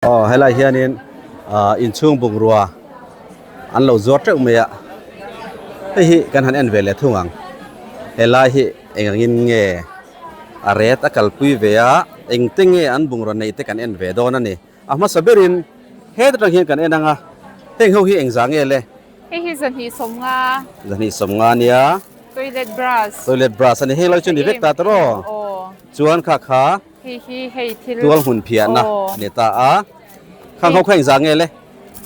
Aw helai hianin ah inchhung bungrua an lo zuar teuh mai a hei hi kan han en ve leh thung ang helai hi eng angin nge a ret a kalpui ve a engte nge an bungrua neih te kan en ve dawn a ni a hmasa berin heta tang hian kan en ang a heng ho hi engzah nge le. Hei hi zahnih sawmnga. Zahnih sawmnga nia. Toilet brush. Toilet brush a ni hei lo chu ni vek ta tawh aw. Chuan kha kha. Hei hi hei thil. Tual hmun phiahna a ni ta a. Khang ho kha engzah nge le?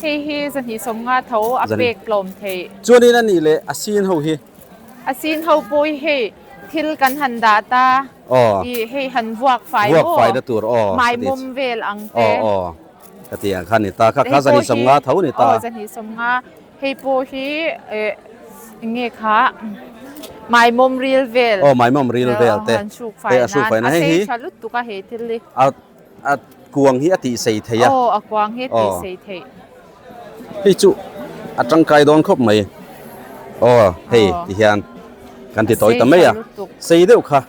Hei hi zahnih sawmnga tho a pek tlawm theih. Chuanin a nih leh a sin ho hi? A sin ho pawh hi hei thil kan han dah ta. Aw. I hei han vuak fai maw? Vuak fai na tur aw. Maimawm vel ang te. Aw aw. Ka ti ang kha ni ta. Kha kha zahnih sawmnga tho ni ta. Aw zahnih sawmnga. Hei pawh hi eh eng nge kha maimawm ril vel. Aw maimawm ril vel te. Han hruk fai nan. A hruk fai nan. A sei tha lutuk a hei thil hi. A a kuang hi a tih sei thei a. Aw a kuang hi a tih sei thei. Hei chu a tangkai dawn khawp mai. Aw hei ti hian kan ti tawi ta mai a. Sei deuh kha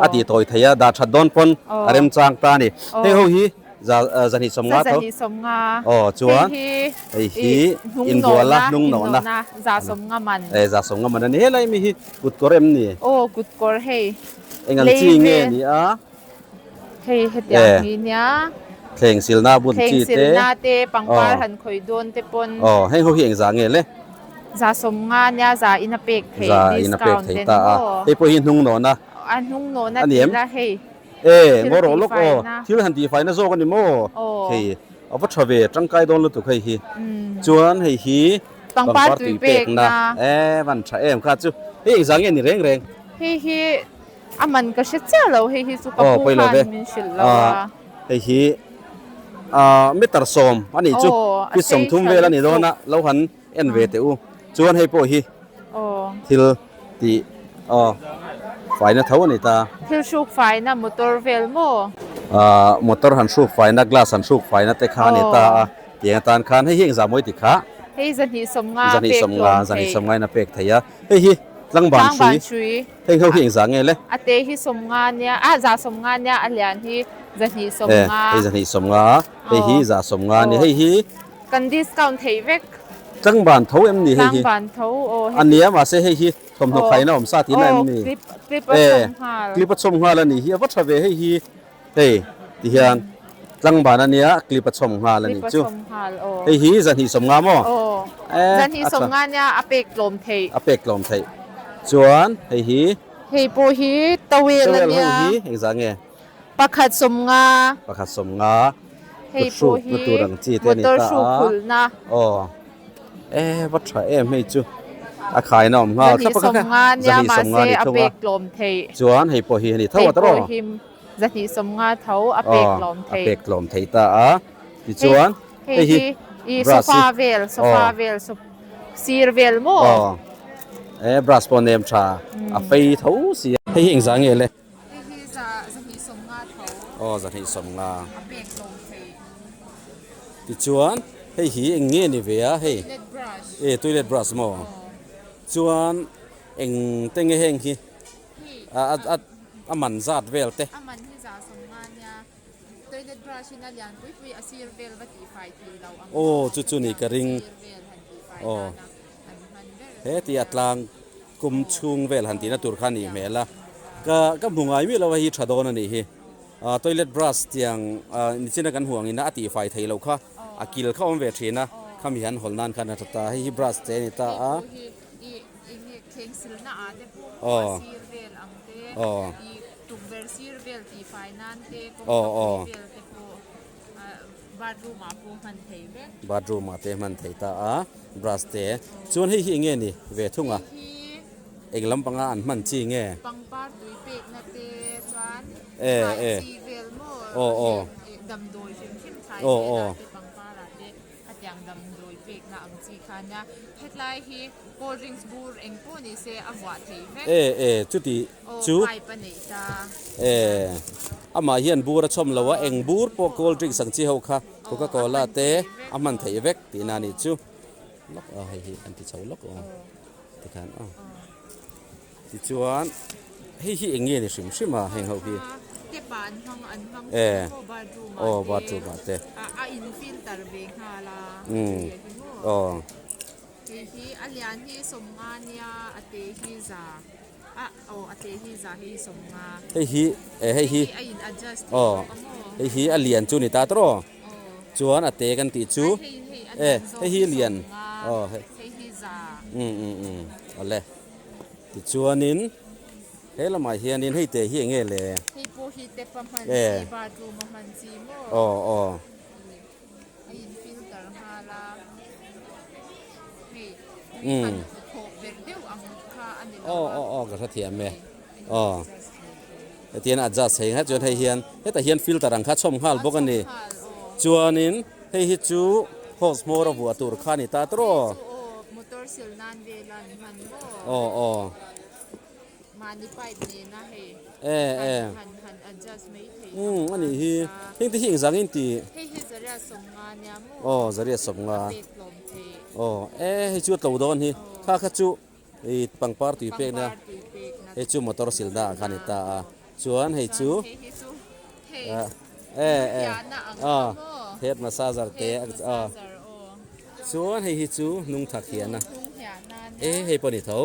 a tih tawi thei a dah that dawn pawn a remchang ta a ni. Hei ho hi. Za zahnih sawmnga tho. Zahnih sawmnga. Aw chuan hei hei hi inbuala hnung nawhna. Za sawmnga man. E za sawmnga man a ni helai mi hi kut kawr em ni? Aw kut kawr hei. Eng ang chi nge ni a? Hei hetiang hi nia. Thleng silna bun chi te. Thleng silna te pangpar han khawih dawn te pawn. Aw heng ho hi eng za nge le? Za sawmnga nia za in a pek thei Za in a pek discount thei ten ta a. maw? Hei pawh hi hnung nawhna. A hnung nawhna A ni tih em? la hei. E, ngaw rawh lawk aw, thil han tihfaina zawk a ni maw? Hei, a va tha ve, tangkai dawn lutuk hei hi. Chuan hei hi pangpar tui pekna, e van tha em kha chu, hei engzah nge ni reng reng? Hei hi a man ka hre chiah lo, hei hi chu ka pu khan min hrilh lo a. Hei hi meter sawm a nih chu, feet sawmthum vel a ni dawn a, lo han en ve teh u. Chuan hei pawh hi thil tih aw faina tho a ni ta. Thil hruk faina motor vel maw? Ahh motor han hruk faina glass han hruk faina te kha a ni ta a. Tiang atan khan hei hi engzah mawi ti kha? Hei zahnih sawmnga pek tlawm thei. Zahnih sawmnga in a pek thei a. Hei hi tlangban hrui. Tlangban hrui. Heng ho hi engzah nge le? A te hi sawmnga nia ah za sawmnga nia a lian hi zahnih sawmnga. Hei zahnih sawmnga hei hi za sawmnga a ni. Hei hi. Kan discount theih vek. Tlangban tho em ni hei hi? Tlangban tho aw hei. A nia mahse hei hi thawmhnaw khaina awm sa tihna em ni? Aw clip clip a chhawm nghal. Clip a chhawm nghal a ni hi a va tha ve hei hi hei ti hian tlangban a nia clip a chhawm nghal a ni chu. Clip a chhawm nghal aw. Hei hi zahnih sawmnga maw? Aw zahnih sawmnga nia a pek tlawm theih. A pek tlawm theih chuan hei hi. Hei pawh hi towel a nia. Towel ho hi engzah nge? Pakhat sawmnga. Pakhat sawmnga. Hei pawh hi tur ang chi te a ni motor ta a. hruk phulhna. Aw e va tha em hei chu a khaina awm nghal Zahnih sawmnga nia mahse a pek tlawm theih. Chuan hei pawh hi a ni tho a tawrh. Hei pawh hi zahnih sawmnga tho a pek tlawm theih. A pek tlawm theih ta a. Tichuan hei hi i sofa vel sofa vel sir vel maw. Aw e brush pawh nem tha a fei tho si a. Hei hi engzah nge le? Hei hi za zahnih sawmnga tho. Aw zahnih sawmnga. A pek tlawm thei. Tichuan hei hi eng nge ni ve a hei. Toilet brush. E toilet brush maw. Aw. Chuan eng te nge heng hi. Hei. A a a man zat vel te. A man hi za sawmnga nia. Toilet brush in a lian pui pui a sir vel va tih fai thei lo ang. Aw chu chu ni ka ring. Sir vel han tih fai Aw. nana an hman ber. He ti a tlang Kum chhung vel han tihna tur kha a nih hmel a, ka ka hmu ngai miah lo a hei hi tha dawn a nih hi. Ahh toilet brush tiang ahh nichina kan hmuh angin a tihfai theih loh kha a kil kha awm ve thin a, khami han hawl nan khan a tha ta, hei hi brush te a ni ta a. Aw aw aw aw. Bathroom ah pawh hman thei vek. Bathroom ah te hman thei ta a, brush te. Chuan hei hi eng nge ni ve thung a? Hei hi. Eng lampanga an hman chi nge? Pangpar tui pekna te chuan thlai chi vel maw heng damdawi hrim hrim thlai velah te pangpar ah te khatiang damdawi pekna ang chi kha nia. Hetlai hi cold drinks bur eng pawh ni se a vuah thei vek. E e chuti chu Aw pipe a neih ta. E amah hian bur a chhawm lo a eng bur pawh cold drinks ang chi ho kha coca cola te a hman theih vek tihna a nih chu lawk a hei hi an ti chho lawk aw tikhan aw tichuan hei hi eng nge ni hrim hrim a heng ho hi. Tap ah an hmang an hmang Eh. thin maw bathroom ah Aw te bathroom ah te. A a in filter ve nghal a Umm tui hi maw. Aw. Hei hi a lian hi sawmnga nia a te hi za a aw a te hi za hei hi sawmnga. Hei hi eh hei hi Hei hi a in adjust thei aw bawk a maw. Hei hi a lian chu ni ta tawh aw. Aw. Chuan a te kan tih chu Ai hei hei a eh lian zawk hei hi hi lian sawmnga aw hei hei hi za. Umm umm umm awle tichuanin. He lamah hianin hei teh hi enge le? Hei pawh hi tap a hman chi, bathroom a hman chi maw? Aw aw. A in filter nghal a, hei tui han thawh ber deuh ang kha a ni lo a. Aw aw aw ka hrethiam e. Aw. Hetiang a adjust thei nghat chuan hei hian hetah hian filter ang kha chhawm nghal bawk a ni. Chuanin hei hi chu hose hmawr a vuah tur kha a ni ta tawh aw. Hei chu aw motor sil nan vel a ni hman maw? Aw aw. Mahni pipe nena hei han han adjust mai thei Umm a nih hi heng te hi engzang in ti Hei hi zaria sawmnga nia maw Aw zaria sawmnga a pek tlawm thei Aw e hei chu a tlo dawn hi kha kha chu i pangpar tui pekna hei chu motor silna ah khan i ta a chuan hei chu Hei hi chu hei e e hiana ang aw kha maw head massager te Head massager aw Chuan hei hi chu hnung thak hiana Hnung hiana nia e hei pawh ni tho.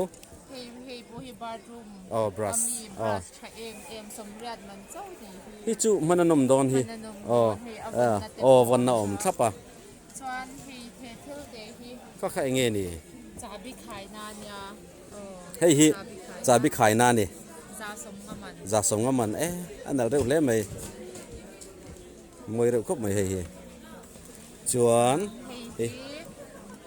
Hei hei pawh hi bathroom Aw brush a mi aw. brush tha em em sawmriat man chauh ni hi. Hi chu hman a nawm dawn hi. Hman a nawm Aw dawn hei a vawnna te aw pawh vawnna awm awm tha. thlap a. Chuan hei he thil te hi. Kha kha enge ni? Chahbi khaina nia aw. Hei hi Chahbi khaina. chahbi khaina a ni. Za sawmnga man. Za sawmnga man e a nalh reuh hle mai. Mawi reuh khawp mai hei hi. Chuan Hei hei hi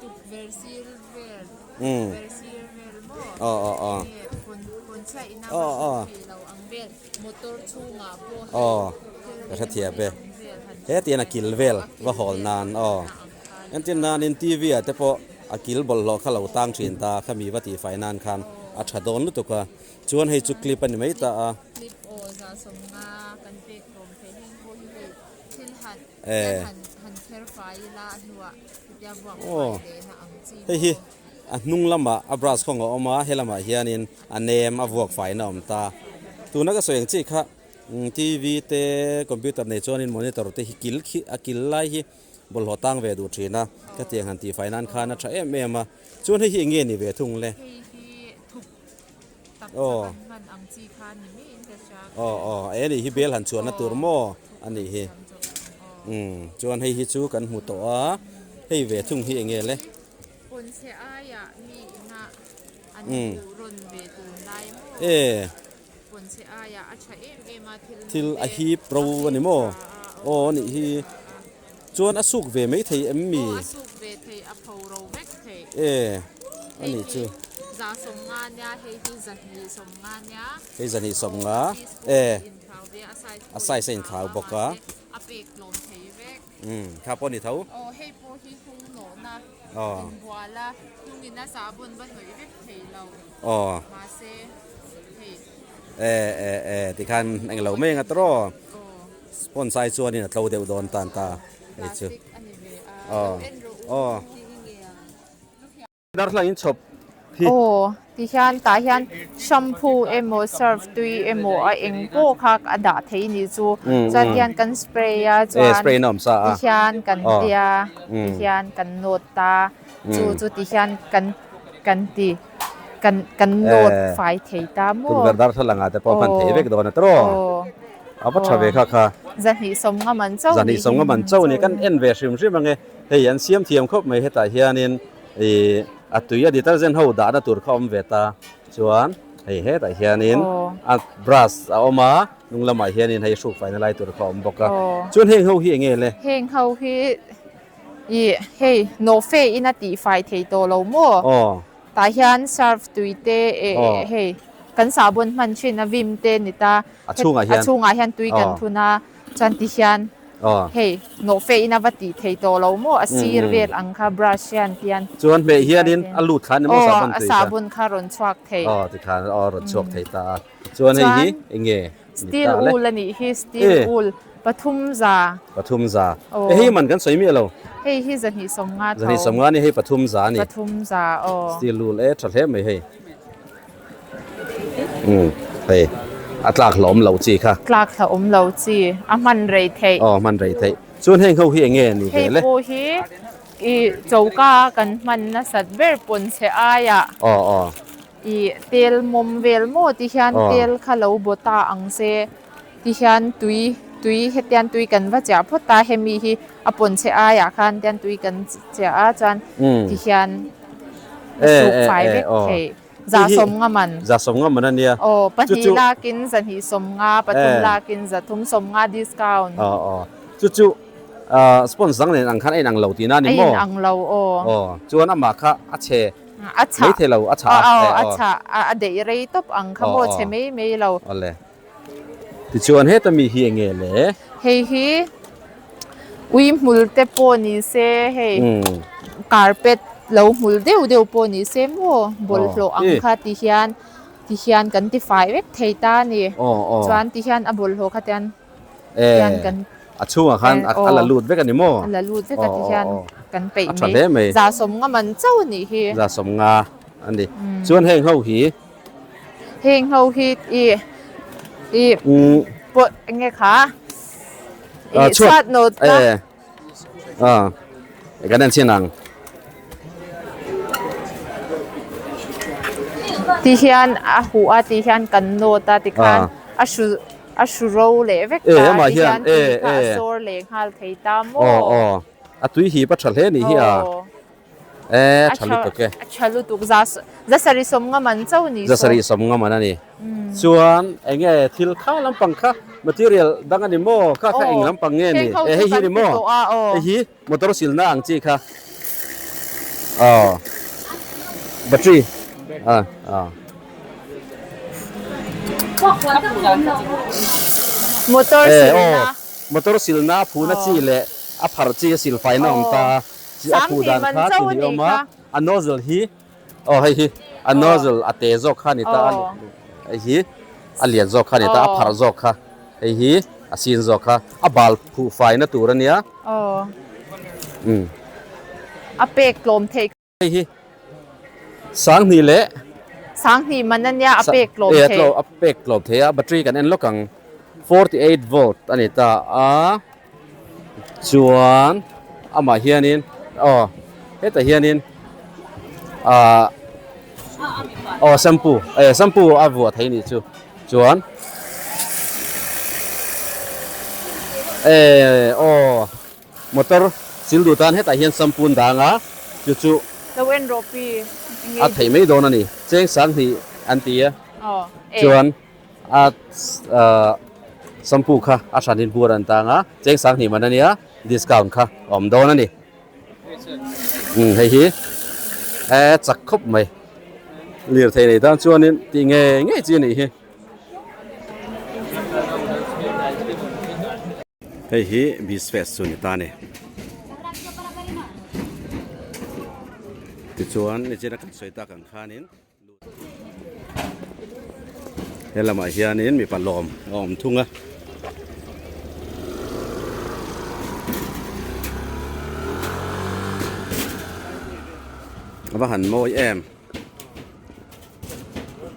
tukverh sir vel Umm tukverh sir vel maw Aw aw aw nge pawn pawn chhiah ina Aw va aw hre thei lo ang vel motor chhungah pawh hei Aw thil ka hre eng thiam emaw e ang vel han he tian a hre kil vel a va kil hawl vel nan va aw hawl na ang kha a entir nia. nanin TV ah te pawh a kil bawlhhlawh kha lo tang thin ta khami va tihfai nan khan a tha dawn lutuk a chuan hei chu Chuan clip a ni mai clip ta a. clip aw za sawmnga kan pek tlawm thei heng pawh hi hei thil han Eh. Aw hei hi a hnung lamah a brush khawng a awm a he lamah hianin a nem a vuak faina a awm ta tuna ka sawi ang chi kha TV te computer nei chuanin monitor te hi kil khi a kil lai hi bawlhhlawh tang ve duh thin a ka tiang han tih fai nan khan a tha em em a chuan hei hi eng nge ni ve thung le. Aw aw aw e nih hi bel han chhuahna tur maw a nih hi umm chuan hei hi chu kan hmu tawh a hei ve thung hi eng nge le umm e thil a hip ro a ni maw aw a nih hi chuan a suk ve mai thei em mi e a nih chu hei zahnih sawmnga e a size a inthlau bawk a umm kha pawh a ni tho aw aw e e e tikhan englo mai anga tawh aw sponge ai chuanin a tlo deuh dawn tan ta hei chu aw aw darthlalang in chhawp hi. Aw tihian tah hian shampoo emaw surf tui emaw a eng pawh kha a dah thei nih chu chuan tihian kan spray a chuan tihian kan tia tihian kan nawt ta chu chu tihian kan kan ti kan kan nawt fai thei ta maw. Tukverh darthlalang ah te pawh hman thei vek dawn a tawh a va tha ve kha kha. Zahnih sawmnga man chauh Zahnih sawmnga man chauh a ni kan en ve hrim hrim ang e hei an siam thiam khawp mai hetah hianin ih a tui a detergent ho dahna tur kha a awm ve ta chuan hei hetah hianin a brush a awm a hnung lamah hianin hei hruk faina lai tur kha a awm bawk a chuan heng ho hi eng nge le. Heng ho hi Ih, hei, nawhfe in a tihfai thei tawh lo maw? Aw. Tah hian surf tui te, eh, Aw. hei, kan sahbawn hman thin a vim te ni ta. A chhungah hian. A chhungah hian tui kan Aw. thun a, chuan ti hian, Aw. hei, nawhfe in a va tih thei tawh lo maw? A sir vel ang kha brush hian tian. Chuan hmeh hianin a lut thla a ni maw Aw, sahbawn a tui kha? sahbawn kha rawn chhuak thei. Aw, tikhan aw rawn chhuak thei ta a. Chuan hei hi eng nge ni Steel ta le? wool a nih hi, steel wool pathum za. Pathum za. E hei man kan sawi miah lo. Hei hi zahnih sawmnga tho. Zahnih sawmnga ni hei pathum za a ni. Pathum za aw. Steel wool e tha hle mai hei. Umm hei. A tlak hlawm lo chi kha. Tlak hlawm lo chi a hman rei theih. Aw hman rei theih. Chuan heng ho hi eng nge ni ve le? Hei pawh hi i choka kan hman nasat ber pawn chhe aiah. Aw aw. I tel mawm vel maw ti hian tel kha lo baw ta ang se ti hian tui tui hetian tui kan va chiah phawt ta hemi hi a pawn chhe aiah khan tian tui kan chiah a chuan ti hian a suk fai vek thei. Za sawm nga man. Za sawm nga man a nia. Aw, pahnih lakin zahnih sawm nga, pathum lakin zathum sawm nga discount. Aw aw. Chu chu sponge dang nen ang khan a inang lo tihna a ni maw? A inang lo aw. Aw, chuan amah kha a chhe A chhah. Mai thei lo, a chhah a. Aw aw, a chhah. A deih rei tawp ang kha maw, chhe mai mai lo. Awle. Tichuan heta mi hi enge le? Hei hi ui hmul te pawh ni se hei carpet lo hmul deuh deuh pawh ni se maw bawlhhlawh ang kha ti hian ti hian kan ti fai vek thei ta a ni. Chuan ti hian a bawlhhlawh kha tian hian kan a chhungah khan a la lut vek a ni maw? A la lut vek a ti hian kan peih mai. Za sawm nga man chauh a nih hi. Za sawm nga a ni. Chuan heng ho hi Heng ho hi i i pawh eng nge kha i chhuat nawt ka a kan en chhin ang ti hian a huh a ti hian kan nawt a tikhan a hru a hru ro leh vek ta ti hian tui kha a sawr leh nghal thei ta maw a tui hip a tha hle ni hi a. E tha lutuk e. A tha lutuk za za sarih sawm nga man chauh ni saw. Za sarih sawm nga man a ni. Chuan eng nge thil kha lampang kha material dang a ni maw? Kha kha eng lampang nge ni? E hei hi ni maw? Hei hi motor silna ang chi kha. Aw battery a a. Motor silna. Motor silna a phuna chi leh a phar chi a silfaina a awm ta. Chi a phu dan kha ti ni awm a, a nozzle hi aw hei hi a nozzle a te zawk kha a ni ta a hei hi a lian zawk kha a ni ta a pharh zawk kha hei hi a sin zawk kha a bal phuh faina tur a nia umm a pek tlawm thei hei hi Sanghnih leh Sanghnih man a nia a pek tlawm thei a pek tlawm thei a battery kan en lawk ang 48 volt a ni ta a. Chuan amah hianin aw hetah hianin ahh aw shampoo eh shampoo a vuah thei nih chu chuan eh aw motor sil duh tan hetah hian shampoo an dang a chu chu a theih mai dawn a ni cheng sanghnih an ti a chuan. A shampoo kha a hranin bur an tang a, cheng sanghnih man a nia, discount kha a awm dawn a ni. Umm hei hi e chak khawp mai, lirthei nei tan chuanin tih ngei ngei chi a nih hi. Hei hi Beach Fest chu ni ta a ni. Tichuan nichina kan sawi tak ang khanin. He lamah hianin mipa lawm a awm thung a. A va han mawi em.